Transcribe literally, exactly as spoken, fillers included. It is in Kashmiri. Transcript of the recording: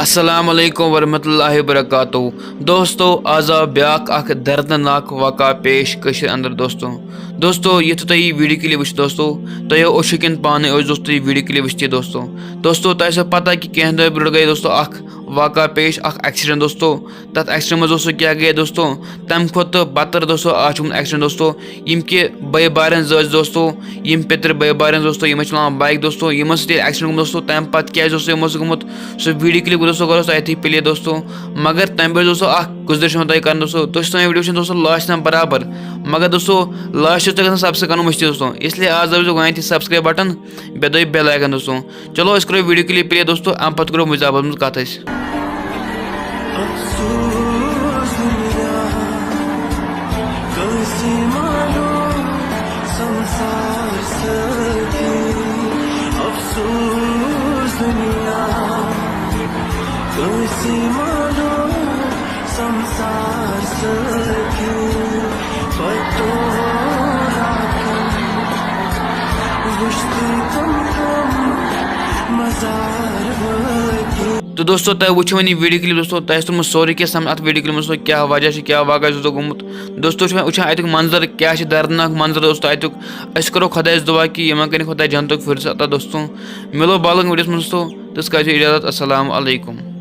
السلام علیکم ورحمۃ اللہ وبرکاتہ۔ دوستو، آز آو بیاکھ اکھ دردناک واقعہ پیش کٔشیٖرِ اندر۔ دوستو، دوستو، یُتھ تُہۍ یہِ ویڈیو کلپ وٕچھِو دوستو، تۄہہِ اوس شکین پانے اوس دوستو یہِ ویڈیو کلپ وٕچھِتھ دوستو۔ دوستو، تۄہہِ چھو پتہ کہِ کینٛہہ دۄہ برونٛٹھ گٔے دوستو اکھ واقعہ پیش، اکھ ایکسیڈنٹ دوستو۔ تتھ ایکسیڈنٹ منٛز دوستو کیٛاہ گٔے دوستو، تمہِ کھۄتہٕ بدتر دوستو آز چھُ گوٚمُت ایکسیڈنٹ دوستو۔ یِم کہِ بٲے بارٕنۍ زٕ ٲسۍ دوستو، یِم پِتٕرِ بٲے بارٕنۍ زٕ دوستو، یِم ٲسۍ چلاوان بایک دوستو، یِمن سۭتۍ ییٚلہِ ایکسیڈنٹ گوٚمُت دوستو، تمہِ پتہٕ کیٛاہ اوس دوستو یِمو سۭتۍ گوٚمُت؟ سُہ ویڈیو کلپ دوستو کرو تۄہہِ أتھی پلے دوستو۔ مگر تمہِ برونٛہہ دوستو اکھ گُزٲرِش چھِ تۄہہِ کران دوستو، تُہۍ چھِو سٲنۍ ویڈیو وٕچھان دوستو لاسٹ تام برابر، مگر دوستو لاسٹ چھِ تۄہہِ گژھان سبسکرایب کرُن مٔشتٕے دوستو۔ اس لیے آز دٲرِو تُہۍ گۄڈٕنیتھٕے سبسکرایب بٹن، بیٚیہِ دٲرِو بیل آیکن دوستو۔ چلو أسۍ کرو ویڈیو کلپ پلے دوستو، امہِ پتہٕ کرو مُجدابس منٛز کتھ أسۍ۔ افسوس دنیا، کٲنٛسہِ ما روٗد سنسار سٲتھی۔ افسوس دنیا، کٲنٛسہِ ما روٗد سنسار سٲتھی۔ پتہٕ راتن وٕچھتٕے تِم تِم مزار وٲتۍ۔ تہٕ دوستو، تۄہہِ وٕچھِو وۄنۍ یہِ ویڈیو کلپ دوستو، تۄہہِ آسہِ توٚرمُت سورُے کینٛہہ سمجھ اتھ ویڈیو کلپ منٛز دوستو، کیٛاہ وجہ چھُ، کیٛاہ واقعہ چھُ دوستو گوٚمُت۔ دوستو چھِ وۄنۍ وٕچھان اتیُک منظر کیٛاہ چھُ، دردناک منظر دوستو اتیُک۔ أسۍ کرو خۄدایس دعا کہِ یِمن کٔرِنۍ خۄداے جنتُک فردوس عطا دوستو۔ مِلو بالغ ویڈیوس منٛز دوستو، تہٕ کٔرِو اجازت، السلام علیکم۔